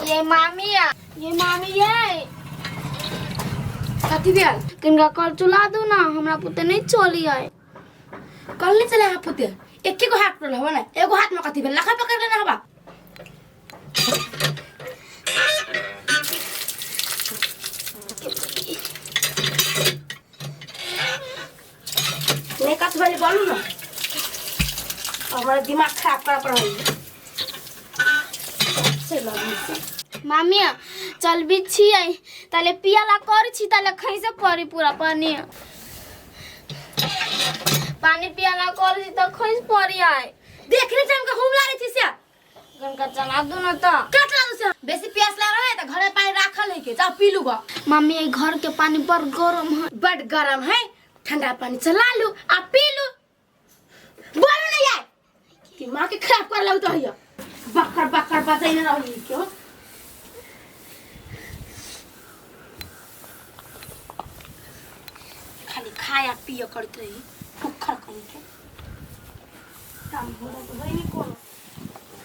ये मामी आ ये मामी ये कथी भेल? किनका कल चला दू ना, हमरा पुते नहीं चली है। कल नहीं चले पुते, एके गो हाथ पर हवा ना, एगो हाथ में कथी भेल? लखा पकड़ लेना हवा। नहीं कथ भेल बोलू ना, हमारा दिमाग खराब कर पर है। से लगी से मामी चल भी छियै ताले पियाला कर छी, ताले खैसे पड़ी पूरा पानी। पानी पियाला कर छी त खैस पड़ी आए। देखने से हमका घूम लागे छी से। गनका चला दू ना त। का चला दू से? बेसी प्यास लागल है त घर में पानी राखल है के जाओ पी लू गा। मामी ये घर के पानी बड़ गरम है। बड़ गरम है, ठंडा पानी चला लू आ पी लू। बोलो ना यार कि माँ के खराब कर लाऊ तो है बक्कर बक्कर बजाई ना रही क्यों। खाली खाया पिया करते रही भूखर कहीं के काम हो रहा तो नहीं कोनो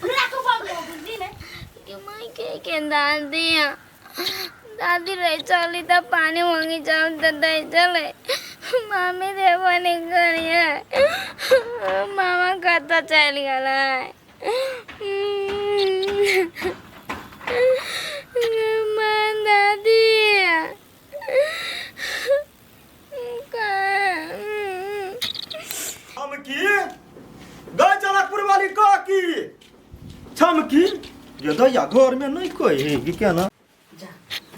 राखो बाबू बुझली ने के माई के दादी दादी रे चली त पानी मांगी चल त दे चले। मामी रे बनी करिए मामा कत चल गेलै। मां दादी छमकी गए जनकपुर वाली काकी छमकी ये दैया घर में नहीं कोई है कि क्या ना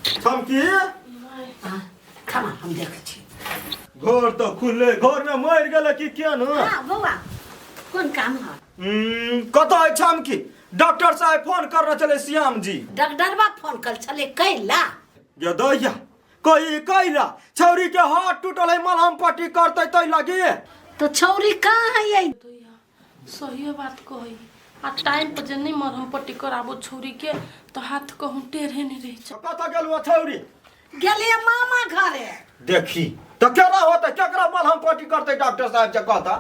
छमकी खाना हम देखै छी। घर तो खुले घर में मर गेल कि क्या ना? हाँ बौआ कोन काम है? कतऽ है छमकी? डॉक्टर साहब फोन करने चले श्याम जी। डॉक्टरबा फोन कर छले कैला? ये दैया कही कैला छौरी के हाथ टूटल है मलहम पट्टी करते तै लगी। तो छौरी कहाँ है ये? सही बात कही आ टाइम पर जे नहीं मरहम पट्टी कराबो छौरी के तो हाथ कहूँ टेढ़े नहीं रही छै। कतऽ गेल वो छौरी? गेलिए मामा घरे। देखी तो केना होते केकरा मलहम पट्टी करते डॉक्टर साहब से कहता?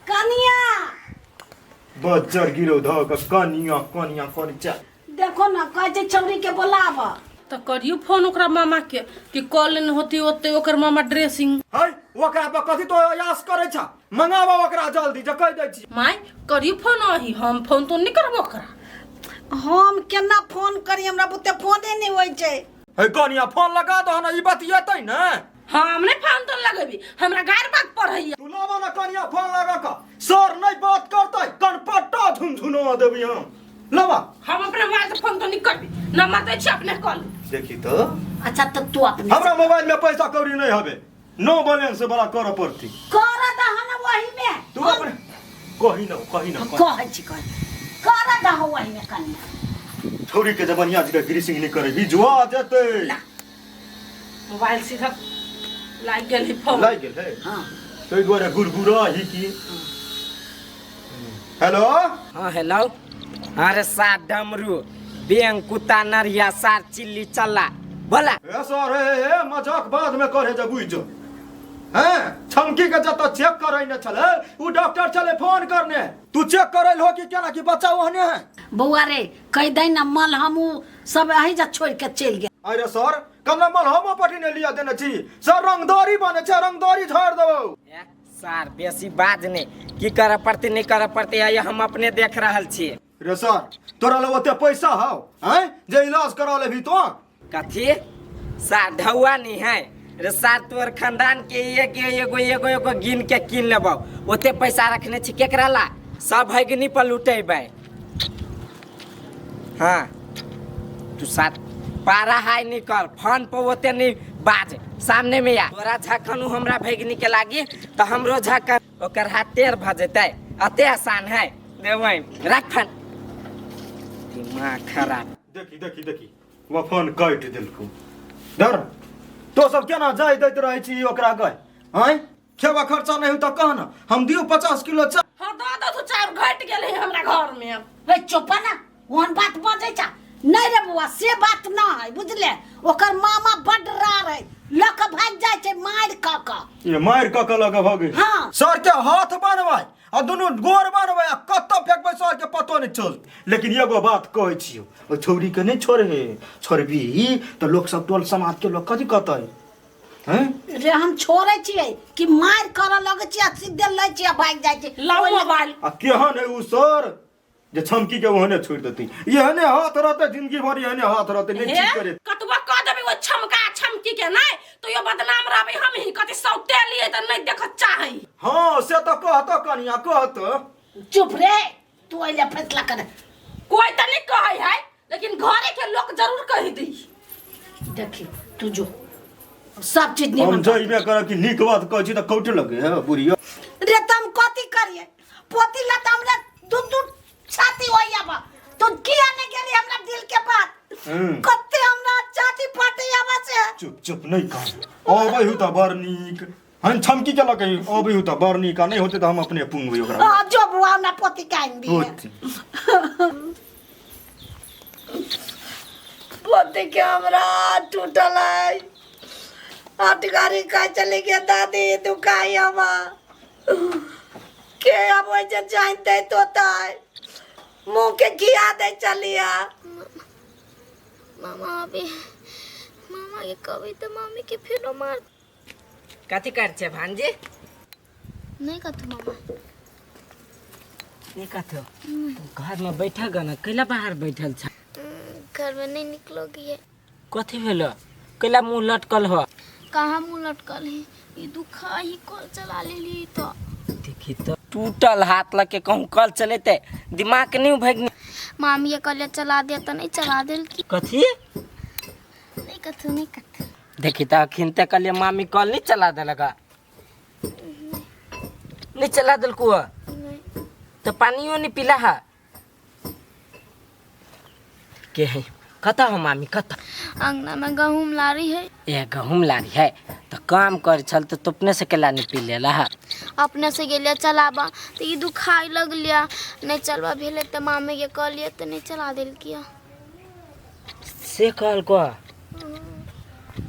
कनिया बज्जर गिरो धऽ के कनिया कनिया कनिया। देखो ना कहै छै छौरी के बोलाब। तो करियो फोन ओकरा मामा के कि कॉल लेने होती ओते ओकर मामा ड्रेसिंग। है ओकरा पर कथी तो आयास करै छ? मंगाबो ओकरा जल्दी जे कहि दै छी। माय करियो फोन अही, हम फोन तो नहीं करबो ओकरा। हम केना फोन करी, हमरा बुते फोने नहीं होइ छै। है कनिया फोन लगा दह ना, ई बतियेतै ने। हम नहीं फोन तो लगेबी, हमरा गार बात पर है। तू लाबो ना कनिया फोन लगा क, सर नहीं बात करतै कनपट्टा झुनझुना देबी हम। लाबा। हम अपने मोबाइल से फोन तो नहीं करबी, नंबर दै छी अपने कॉल। देखी तो। अच्छा तो तू अपने हमरा मोबाइल में पैसा कौड़ी नहीं हबे, नो बैलेंस वाला कर पड़ती। कर दह ना वही में। तू अपने कही ना कही ना कहै छी कही कर दह वही में कनिया। छौरी के जबनिया जी के ग्रीसिंग नहीं करे भिजवा जेतै। मोबाइल सीधा लाग गेल है फोन। लाग गेल है। हां तै दुआरे गुरगुरा ही की। हेलो। हाँ हेलो। अरे सार डमरू बेंग कुत्ता नरिया सार चिल्ली चल्ला बोला। ए सर ए मजाक बाद में करे जब बुझ जो हैं छमकी के जत चेक करे न छले उ डॉक्टर चले फोन करने तू चेक करल हो कि केना कि बच्चा ओहने है। बौआ रे कह दे ना मलहम उ सब अही जा छोड़ के चल गेल। अरे सर कमला मलहमो पटी ने लिया देने छी सर, रंगदारी बने छे रंगदारी झाड़ देबो। सर बेसी बाज नहीं की करे पड़ते नहीं करे पड़ते है हम अपने देख रहल छी। रे सर तोरा लग ओते पैसा हौ हैं जे इलाज करा लेबी तो? कथी सार ढौआ नहीं है रे सार, तोर खानदान के एक एगो एगो एगो गिन के कीन लेबो, ओते पैसा रखने छी केकरा ला? सब भगनी पर लुटेबै। हाँ तू साथ पारा हाई नहीं कर, फोन पर ओते नहीं बाज, सामने में आ। तोरा झखन हमरा भगनी के लागी तो हमरो झखन ओकर हाथ टेढ़ भ जेतै, अते आसान है। देबै रख फोन, दिमाग खराब। देखी देखी देखी वो फोन काटि देलकौ। डर तो सब केना जाय दैत रहै छी ओकरा गए? आँय खेबा खर्चा नहीं हो तो कह ना हम दियो 50 किलो चाउर। हाँ दऽ दऽ तू चाउर घटि गेल है हमरा घर में। हे चुप ना ओहन बात बजै छा नहीं रे बौआ, से बात ना है बुझले। ओकर मामा बड रार है, लऽ कऽ भागि जाइ छै मारि कऽ कऽ। ये मारि कऽ कऽ लऽ कऽ भऽ गेल। हाँ। सर के हाथ बनवाय आ दुनू गोर बनबै आ कतऽ फेकबै शहर के पतो नहि चलत। लेकिन एगो बात कहै छियौ, ओहि छौड़ी के नहि छोड़हे, छोड़बी तऽ लोक सब टोल समाज के लोक कथी कहतै? हैं रे हम छोड़ै छियै कि मारि करऽ लगै छियै आ सीधे लै छियै आ भागि जाइ छियै। लाउ मोबाइल। आ केहन है उ सर जे छमकी के ओहने छोड़ि देतै, एहने हाथ रहतै जिंदगी भर, एहने हाथ रहतै नहि ठीक करे। कतबो कह देबै ओ छमका छमकी के नहि तो यो बदनाम रहबै हम ही, कथी सौते लिए तऽ नहि देखऽ चाहै। हाँ से तऽ कहतऽ कनिया कहतऽ। चुप रे, तू अइले फैसला कर। कोई तऽ नहीं कहै है लेकिन घरे के लोग जरूर कहि दी। देखी तू जो सब चीज हम निमन जइबे करब कि नीक बात कहै छी तऽ कौटे लगे है बुढ़िया। रे तम कथी करिए पोती ला त हमरा दू दू छाती होइया बा, तो किया नहीं गेली हमरा दिल के बात। कते हमरा छाती फटे आबा से। चुप चुप नहीं कह, अबै हूँ तऽ बड़ नीक हम छमकी के लगे अबै हूँ तऽ बड़ नीक, आ नहीं होते तऽ हम अपने पुंगबै ओकरा। हां जो बुआ हमरा पोती के आइन दिए। पोती। पोती के हमरा टूटल है, अटगारी का चली गया दादी दुखाई हमा के अब वैसे जानते तो ताय मुंह के खिया दे चलिया। मामा अभी मामा के कभी तो मामी के फेरो मार। कथी कर छे भांजी? नहीं कथू मामा। नहीं कथू? घर में बैठा गना कैला बाहर बैठल छ? घर में नहीं निकलोगी है। कथी भेलो? कैला मुंह लटकल हो? कहाँ मुंह लटकल है, ये दुखा ही कल चला लेली तो। देखी तो टूटल हाथ लके कहूँ कल चलेते दिमाग नहीं भगनी। मामी ये कल चला दिया तो नहीं चला देल की। कथी? नहीं कथू नहीं कथू। देखी तो अखिन ते कल मामी कल नहीं चला देलक, नहीं चला देलकू तो पानियो नहीं पीला है के है। कता हो मामी कता? अंगना में गहूम लारी है। ए गहूम लारी है तो काम कर छल तो अपने से केला नहीं पी लेला है। अपने से गेलिया चलाबा तो ई दुखाई लग लिया, नहीं चलबा भेले तो मामी के कहलिए तो नहीं चला देल किया। से कहल को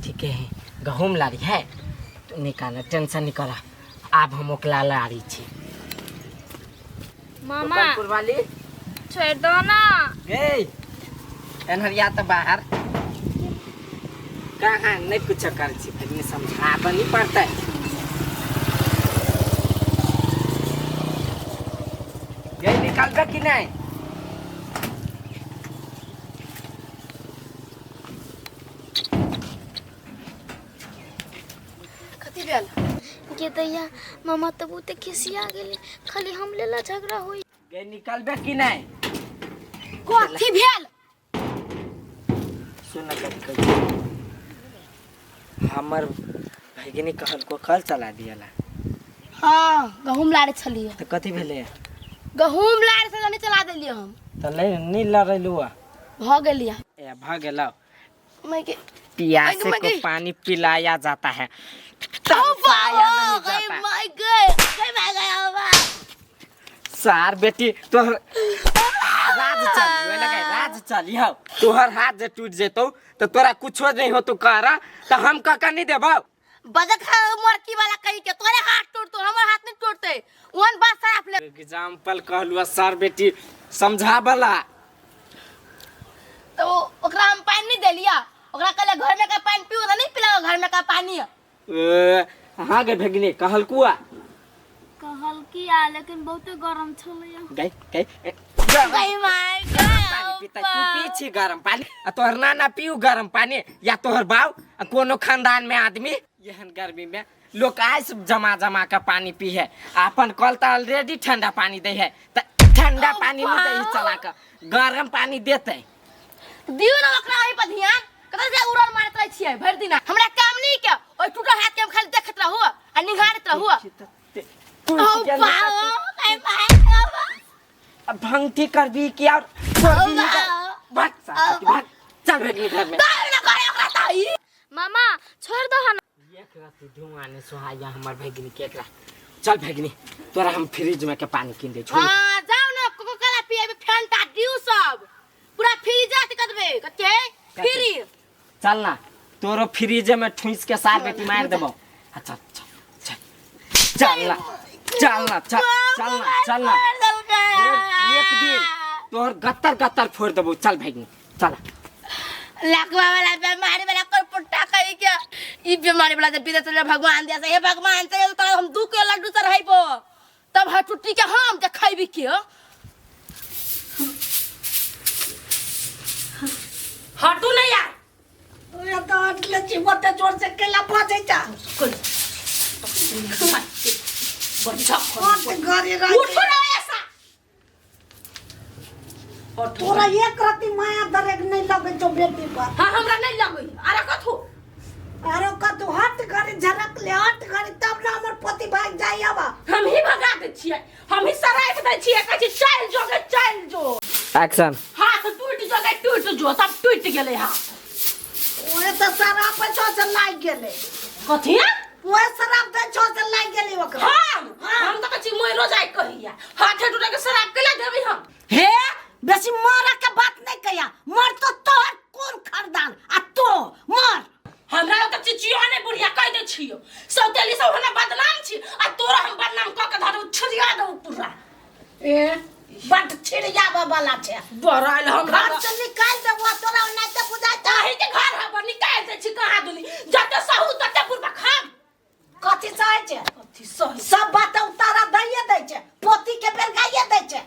ठीक है गहूम लारी है तो निकाल टेंशन नहीं करा, आब हम ओकला लारी छी। मामा वाली छोड़ दो ना। ए एनहरिया तो बाहर कहाँ नहीं कुछ कर छी, फिर समझाबऽ नहीं पड़तै। गई निकालबे कि नहीं? कथी भेल? के दैया मामा तो बहुते खिसिया गेलै, खाली हम लेला झगड़ा होई। गई निकालबे कि नहीं? कथी भेल? सुन कथी कहै छी, हमर भगिनी कहल को कल चला दियला। हाँ गहूम लारे छलियै। तो कथी भेलै? गहूम लारे से नहीं चला देलियै हम। तो नहीं नहीं लड़ैलु भ गेलियै। ए भ गेलौ। मैं के प्यासे को पानी पिलाया जाता है, तरसाया नहीं जाता। सार बेटी तोहर राज चली लगे, राज चली हौ। तोहर हाथ जे टूट जेतौ तो तोरा कुछो नहीं होतो करा तो हम कका नहीं देबौ। बजक मोरकी वाला कही के तोरे हाथ टूटतो हमर हाथ नहीं टूटते, वन बात साफ ले। एग्जांपल कहलुआ सर बेटी समझाबला। तो ओकरा हम पानी नहीं देलिया, ओकरा कहले घर में का पानी पियो तो नहीं पिला घर में का पानी। हां गे भगिनी कहलकुआ? कहल की आ लेकिन बहुते गरम छलैया। गई गई गई my पानी पीता तू पी छी गरम पानी आ तोहर नाना पीऊ गरम पानी या तोहर बाऊ आ कोनो खानदान में आदमी एहन गर्मी में लोग आइस जमा जमा के पानी पी है, अपन कल तो ऑलरेडी ठंडा पानी दे है त ठंडा पानी नहीं दे चला के गरम पानी देते। दियो ना ओकरा ओहि पर ध्यान, कतऽ से उड़न मारत रहै छियै भरि दिन। हमरा काम नहीं के ओहि टूटल हाथ के हम खाली देखत रहू आ निहारत रहू। अब भंगठी करबी कि और भाग भाग चल भेटनी घर में। मामा छोड़ दो हन। एक रात धुआं ने सोहाया हमर भगिनी के एकरा। चल भगिनी तोरा हम फ्रिज में के पानी किन दे। हां जाओ ना कोको कोला पिएबे फैंटा दिउ सब पूरा फ्रिज आत कदबे कते फ्री। चल ना तोरो फ्रिज में ठुइस के साथ बेटी मार देबो। अच्छा चल चल चल ना। चल ना चल, चल ना, चल ना। तोहर एक दिन तोहर गत्तर गत्तर फोड़ देबो। चल भगिनी चल। लकवा वाला बीमारी वाला कोई पुट्टा कही के ई बीमारी वाला जब विदेश चले भगवान दिया से हे भगवान से तो हम दू के लड्डू चढ़ाइबो तब हर टुट्टी के हम के खैबी के हटू नहीं यार। ओए तो अटले छी बते जोर से केला बाजै चा। बच्चा हट घरे रह। उठो ना ऐसा। तोरा एक रति माया दरेक नहीं लगै छौ बेटी पर। हाँ हमरा नहीं लगै। अरे कथू? अरे कथू हट घरे झरक ले हट घरे तब ना हमर पति भाग जाई आबा। हम ही भगा दै छियै, हम ही सराइफ दै छियै, कहै छी चल जो गे चल जो। एक्शन। हाथ टूट जो गे टूट जो, तब टूट गेलै हाथ। ओए त शराब छौ से लागि गेलै। कथी? ओए शराब दै छौ से लागि गेलै ओकरा। हम त कहै छी मरो जाय कहिया हाथे टूटे के शराब केला देबै हम। हे बेसी मरे के बात नहीं कहिया, मर तो तोहर कोन खरदान आ तो मर। हमरा त चिचियो ने बुढ़िया कह दे छियो सौतेली सब हमरा बदनाम छी आ तोरा हम बदनाम क के धरू छिड़िया दऊ पूरा। ए बड छिड़ियाबे वाला छै। बड़ाइल हमरा घर से निकाल देबो तोरा ओनाहिते बुझाइ छौ। अही के घर हब निकाल दे छी कहाँ दुनी जते सहू तते बुढ़बा खाब। कथी सहै छै? कथी सहै? सब बात उतारा दैये दै छै, पोती के बेलगाइये दै छै।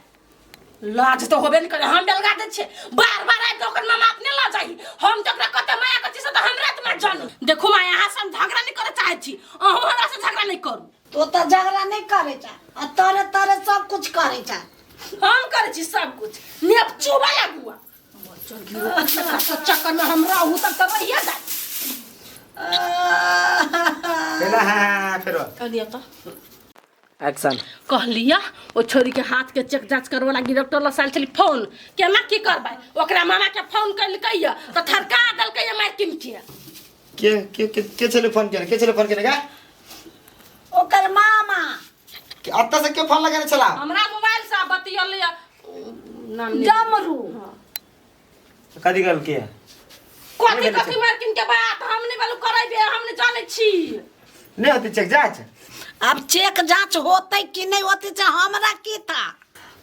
लाज तो होबे नहीं करे, हम बेलगा दै छियै बार बार आबि कऽ ओकर मामा अपने लऽ जाही। हम तऽ ओकरा कते माया करै छी से तऽ हमरा तऽ जानू। देखू माय अहाँ से हम झगड़ा नहीं करे चाहै छी, अहूँ हमरा से झगड़ा नहीं करू। तो तऽ झगड़ा नहीं करे छै आ तोरे तोरे सब कुछ करे छै। हम करे छी सब कुछ नेप चुबा लगुआ चक्कर में हम रहू तब तऽ रहिए जाय। पहला हाँ फेरो कहलियै तऽ एक्शन। कहलिया ओ छोरी के हाथ के चेक जांच करबो लागी डॉक्टर लग साल छली फोन केना की करबै ओकरा मामा के फोन कलकै तऽ थरका देलकै मार किन के। के के के के छले फोन केने, के छले फोन केने का? ओकर मामा। के अत्ता से के फोन लगाने छला? हमरा मोबाइल से बतियल या नाम नहीं। डमरू। कथी गल के? कथी कथी मार किन के बात हम नहीं बालू करैबे, हम नहीं जानै छी। नहीं होती चेक जांच? अब चेक जांच होते कि नहीं होते से हमरा की था?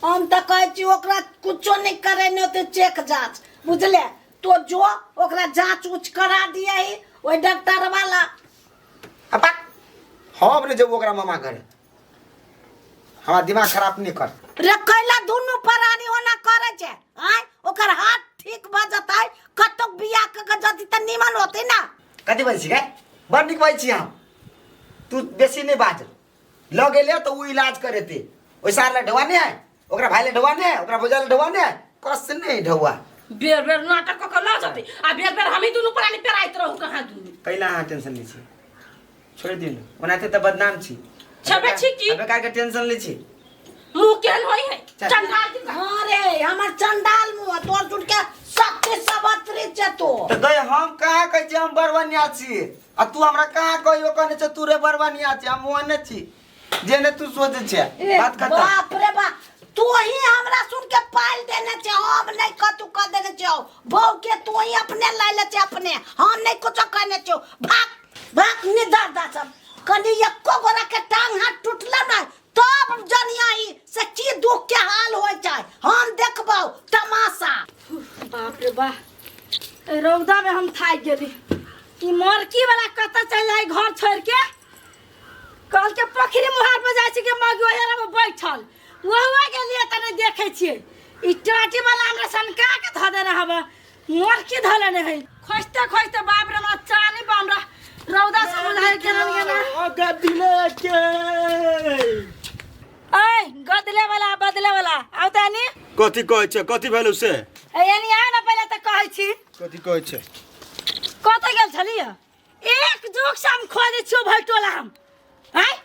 हम तो कहै छी ओकरा कुछो नहीं करे नहीं होते चेक जांच बुझले तो जो ओकरा जांच उच करा दिया ही ओइ डॉक्टर वाला। अपा हम नहीं जब ओकरा मामा करे हमार दिमाग खराब नहीं कर। रे कैला दुनू प्राणी ओना करे छे आय ओकर हाथ ठीक भ जतै कतौ बियाह क के जति त निमन होते ना। कथी बाजै छी गे? बड़ नीक बाजै छी हम। तू बेसी नहीं बाज। ल गेले तो उ इलाज करेते ओइ सार ले ढौआ नहीं है, ओकरा भाई ले ढौआ नहीं है, ओकरा भौजा ले ढौआ नहीं है, कस नहीं ढौआ। बेर बेर नाटक क के ल जतै आ बेर बेर हमी दुनू प्राणी पेराइत रहू कहाँ दुनू। कैला अहाँ टेंशन लै छी छोड़ि दियौ ने, ओनाहिते तऽ बदनाम छी। छेबे छी की? बेकार के टेंशन लै छी। मुँह केहन होइ है? चल। चंडाल जी का। हाँ रे हमर चंडाल मुँह तोर जुट के सत्य सबत्री छे तो। तऽ गई हम कहाँ कहै छी हम बड़बनिया छी आ तू हमरा कहाँ कहियो कहने छे तू रे बड़बनिया छी, हम ओहने छी जेने तू सोचै छे। ए, बात खत्म। बाप रे बाप तू ही हमरा सुन के पाल देने छे, हम नहीं कतू कह देने छे बहू के तू ही अपने लै ले छे अपने, हम नहीं कुछो कहने छे। भाग भाग निदार दा सब कनी एको गोरा के टांग हाथ टूटल ना तब जनिया ही से की दुख के हाल होय छै हम देखबौ तमाशा। बाप रे बाप रौदा में हम थाकि गेली। ई मरकी वाला कतऽ चलि जाय घर छोड़ के? कल के पोखरी मुहार पर जाइ छी के मगी ओहेरा में बैठल वहुआ गेलियै तऽ नहि देखै छियै। ई टाटी वाला हमरा सनका के धऽ देने हबे मरकी धऽ लेने है। खोजते खोजते बाप रे हमरा चानी बा हमरा रौदा से बुझाइ के रह गेल। ओ गदले के। ऐ गदले वाला बदले वाला आउ तानी। कथी कहै छै? कथी भेलौ से? ए यानी आ ना पहिले तऽ कहै छी। कथी कहै छै? कतऽ गेल छलियै? एक जुग से हम खोजै छियौ भरि टोला हम। आँय?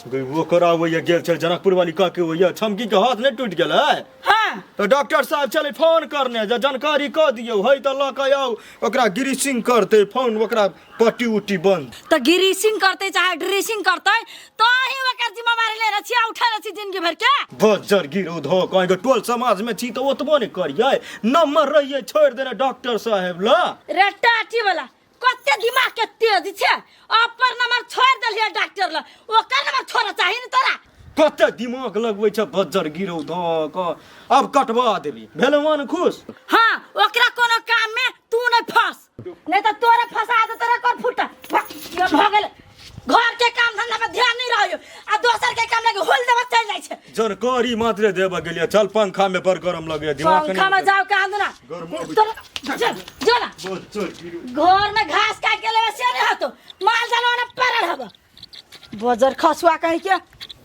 गई वो कराबैया गेल छल जनकपुर वाली काकी होइया छमकी के हाथ नहीं टूट गेल है? हाँ। तो डॉक्टर साहब चले फोन करने जे जानकारी क दियौ है तऽ लऽ के आउ ओकरा ग्रीसिंग करते फोन ओकरा पट्टी उट्टी बंद। तऽ ग्रीसिंग करते चाहे ड्रेसिंग करते तो ही ओकर जिम्मेवारी लेने छी आ उठेले छी जिंदगी भर के। बज्जर गिरो धो कहीं के टोल समाज में छी तऽ ओतबो नहीं करियै नंबर रहियै छोड़ देने डॉक्टर साहेब ल। रे टाटी वाला कते दिमाग के तेज छे अपर नंबर छोड़ देलियै डॉक्टर ल ओकर नंबर छोड़ चाही ने तोरा। कते दिमाग लगबै छै बज्जर गिरौ धऽ कऽ आब कटवा देबी भेलै मन खुश। हाँ ओकरा कोनो काम में तू नहीं फंस, नहीं तो तोरे फंसा दे तोरे कर फुटा भऽ गेल। घर के काम धंधा पर ध्यान नहीं रहियो आ दोसर के काम लगे होल देबा चल जाय छै। जानकारी मात्रे देबा गेलियै, चल पंखा में बड़ गरम लगैया दिमाग। पंखा में जाओ कहाँ ना गरम अबै तोरे चल जो ना बज्जर गिरौ। घर में घास काट के लेवे से नहीं हतो, माल जानवर पड़ल हब बजर खसुआ कहीं के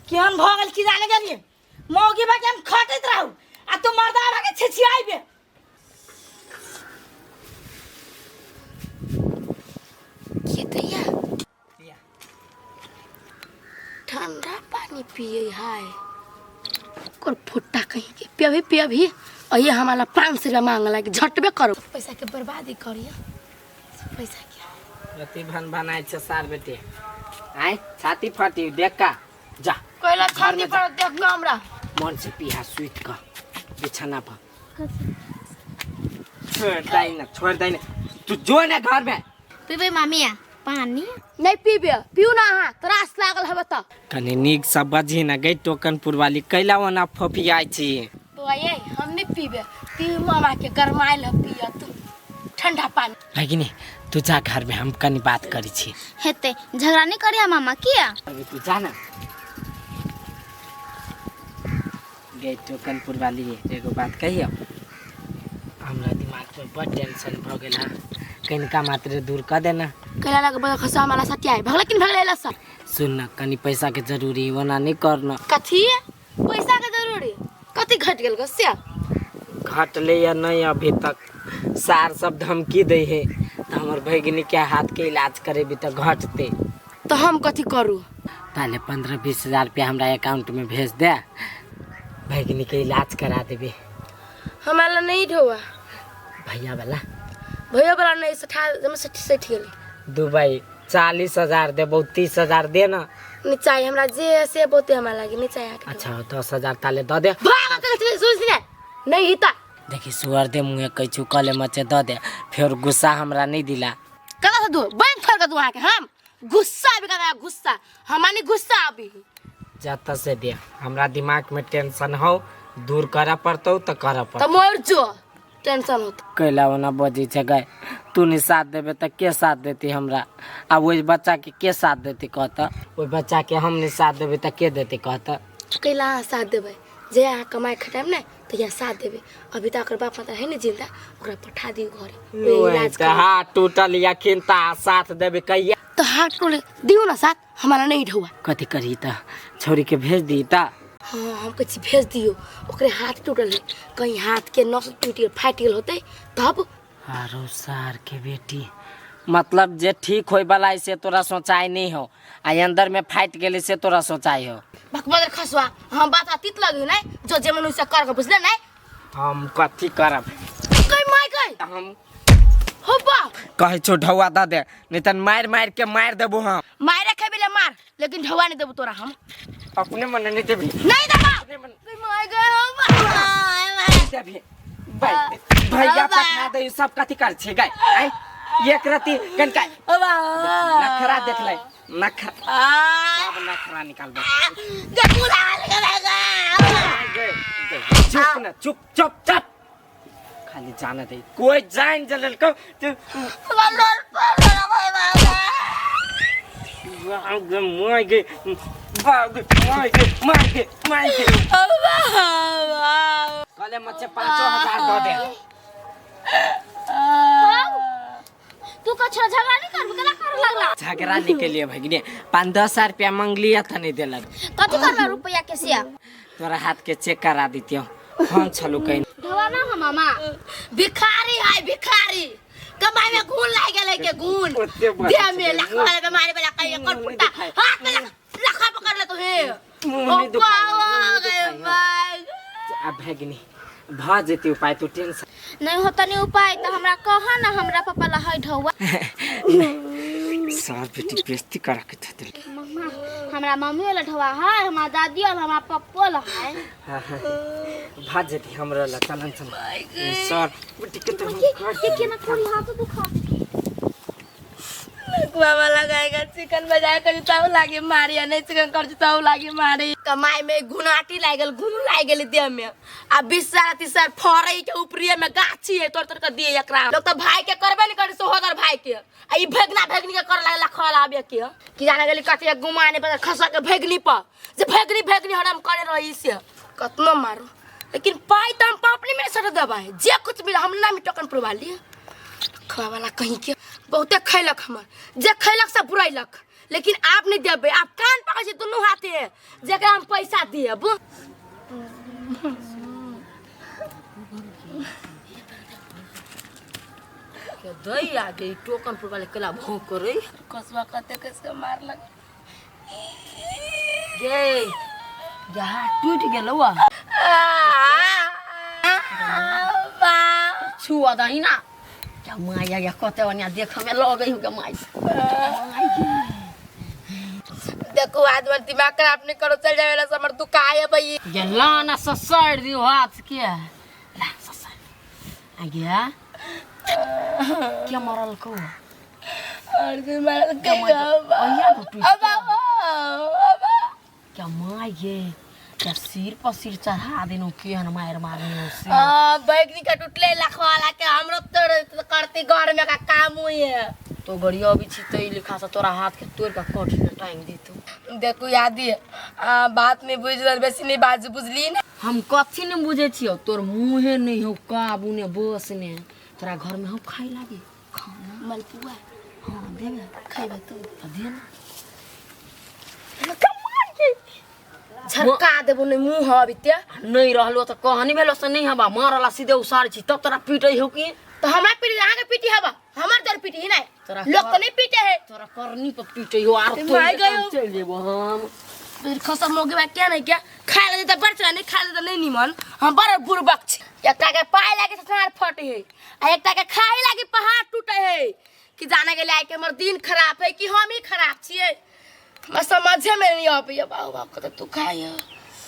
केहन भऽ गेल की जाने गेलिए। मौगी बा के हम खटैत रहू आ तू मर्दा बा के छिछियाइबे। खेतैया ठंडा पानी पिए है ओकर फुट्टा कहीं के पियभी पियभी और ये हमारा 500 रुपया मांग लगे झटबे करो पैसा के बर्बादी करिए पैसा के। अति भन बनाय छै सार बेटी, आय छाती फाटी देख का जा कोइला छाती पर देख का हमरा मन से पिया सुइत का बिछाना पर छोड़ दे ना, छोड़ दे ना तू जो ना घर में पीबे मामिया पानी नहीं पीबे, पीऊ ना अहाँ त्रास लागल हवे त। कनी नीक सब बजी ना गई टोकनपुर वाली कैला ओना फोफियाइ छी। तो आये हम नहीं पीबे, पी मामा के गरमाइल ह पिया तू ठंडा पानी। भगिनी तू जा घर में हम कनी बात करी छी। हेते झगड़ा नहीं करिया मामा किया। अभी तू जा ना गई टोकनपुर वाली एगो बात कहियो, हमरा दिमाग में बड़ टेंशन भ गेल है, कनिका मात्र दूर कर देना। कैला लग बड़ खसा हमारा सटियाई भगला किन भगले ला सर। सुन ना कनी पैसा के जरूरी ओना नहीं करना। कथी पैसा के जरूरी कथी घट गेल गस्या? घटले या नहीं अभी तक सार सब धमकी दे है तो हमर भगिनी के हाथ के इलाज करेबी तो घटते। तो हम कथी करू? ताले 15-20 हजार रुपया हमरा अकाउंट में भेज दे, भगिनी के इलाज करा देबी। हमारा नहीं ढोआ भैया वाला, भैया वाला नहीं सठा जमा सठ सठ गेली। दुबई 40,000 देबौ 30,000 दे ना। नहीं चाहिए हमरा जे से बहुते हमरा लागी नहीं चाहिए। अच्छा 10,000 ताले the they. भाग के सुन ने नहीं हिता। देखी सुअर दे मुँहे कहै कले मचे the they, फिर गुस्सा हमरा नहीं दिला। कला से दो बैंक फोड़ के दू अहाँ के हम गुस्सा भी करा गुस्सा हमानी गुस्सा अभी जत से दे। हमरा दिमाग में टेंशन हो दूर करा पड़तौ तो करा पड़तौ। तो मोर जो टेंशन होत कैला ओना बजी छै गए तू नहीं साथ देबे त के साथ देती हमरा, आ ओहि बच्चा के के साथ देती कहता, ओहि बच्चा के हम नहीं साथ देबे त के देती कहता। कैला अहाँ साथ देबै जे अहाँ कमाइ खटाएब ने तो यहाँ साथ देबै। अभी तक ओकर बाप माता है ने जिंदा, ओकरा पठा दियौ घरे इलाज कर। हाथ टूटल या खिनता साथ देबे कहिया तो हाथ टूटल दियौ ना साथ हमारा नहीं ढौआ। कथी करी त छोरी के भेज दी त? हाँ हम कहै छी भेज दियौ, ओकरे हाथ टूटल है कहीं हाथ के नस टूटि गेल फाटि गेल होतै तब। आरो सार के बेटी मतलब जे ठीक होय वाला है से तोरा सोचाई नहीं हो, आ अंदर में फाटि गेलै से तोरा सोचाई हो। भकबदर खसुआ हम बात अतीत लगी नहीं जो जे मन उसे कर के बुझले नहीं। हम कथी करब कई my गई हम हो बा कहै छौ ढौआ the they नहीं त मार मार के मार देबो। हम मारे खेबे ले मार लेकिन ढौआ नहीं देबो तोरा हम। अपने मन नहीं देबी नहीं देबो कई my गई हम देबी भाई भैया पठा दे सब कथी कर छे गई आइ एक रति कनका नखरा देख ले नखरा सब नखरा निकाल दे। चुप ना चुप चुप चुप खाली जाना दे कोई जान जलल को कले मच्छे 5,000 दे दे। तू कछो झगड़ा नहीं करबे कला कर लगला? झगड़ा नहीं के लिए भगिनी 5-10 हजार रुपया मांगलिया था नहीं देलक। कथी करबे रुपया के से? तोरा हाथ के चेक करा दितियो हम छलु कहीं ढोआ ना हम मामा भिखारी है भिखारी कमाई में घून लाग गेलै के घून देह में लखवा के मारे वाला कहीं कर फुटा हाथ में लखा पकड़ ले तो हे मुंह नहीं दुखाई भाई। आ भगिनी भ जेती उपाय तू टेंशन नहीं होता नहीं उपाय तो हमरा कह ना हमरा पापा ला है ढौआ। सार बेटी बेइज्जती करा के थते। मम्मा हमरा मम्मी वाला ढौआ है हमरा दादी और हमरा पप्पो ला है। हां हां भ जेती हमरा ला चलन चल सर बेटी के तो के केना थोड़ी हाथ दुखा। खुआवा लगाएगा चिकन बजाय कर तब लागे मारी आ नहीं चिकन कर तब लागे मारी। कमाई में घुनाटी लागल, घुन लागल देह में आ 20 साल 30 साल फरै के ऊपरिये में गाछी है तोड़ तोड़ के दिए एकरा। लोग तो भाई के करबे नहीं करे सोहदर भाई के, आ ई भेगना भेगनी के कर लागल खला आबे के कि जाने गेली कथी गुमाने पर खसा के भेगनी पर जे भेगनी भेगनी हरम करे रही से कतनो मारो, लेकिन पाई तो हम अपने में सट दबाए जे कुछ मिला हम ना टोकन पुरवा लिए खुआ वाला कहीं के बहुते खैलक हमर, जे खैलक सब बुरैलक, लेकिन आप नहीं देबै, आप कान पकड़ छी दुनू हाथे जेकरा हम पैसा देब। दई आ गई टोकन पुरवा ले केला भौं करे कसवा कते कसके मारलक गे जहाँ टूट गेलौ आ छुआ दही ना क्या माया या कते ओनिया देख में लगै हु के माई। देखो आज मर दिमाग खराब नहीं करो, चल जावे ला समर दुकाय भई गे लाना ससर दियो हाथ के ला ससर आ गया क्या मरल को और भी मारल के अहिया न टूट अब अब क्या माई गे क्या सिर पर सिर चढ़ा देनु केहन मार मारने से आ बैगनी का टूटले लखवाला के हमरो तोड़ करती घर में का काम हुई है तो गड़िया अभी छी तो लिखा से तोरा हाथ के तोड़ के कट में टांग देतो। देखो यादी बात नहीं बुझ रहल बेसी नहीं बाजू बुझली ना। हम कथी नहीं बुझे छियो, तोर मुँहे नहीं हो काबू ने बस ने तोरा घर में हम खाई लागे खाना मलपुआ। हाँ देबे खैबे तू तो दे ना झरका देबो नहीं मुँह अभी ते नहीं रहलो तो कहनी भेलो से नहीं हबा मारला सीधे उसार छी तब तोरा पीटै हो की तो हमरा पीटी अहाँ के पीटी हबा हमर दर पीटी ही नहीं तोरा लोग तो नहीं पीटे है तोरा करनी पर पीटै हो आर माय तोड़ के गयो। काम चल जेबो हम फिर खसम मोगे बा क्या नहीं क्या खाए ले त बड़ नहीं खाए ले त नहीं निमन हम बड़ बुड़बक छी। एकटा के पाय लागे सनार फटे है आ एकटा के खाए लागे पहाड़ टूटे है कि जाने के लाए के हमर दिन खराब है कि हम ही खराब छिए, हमरा समझे में नहीं आबैया। बाबू बाप के तू खाए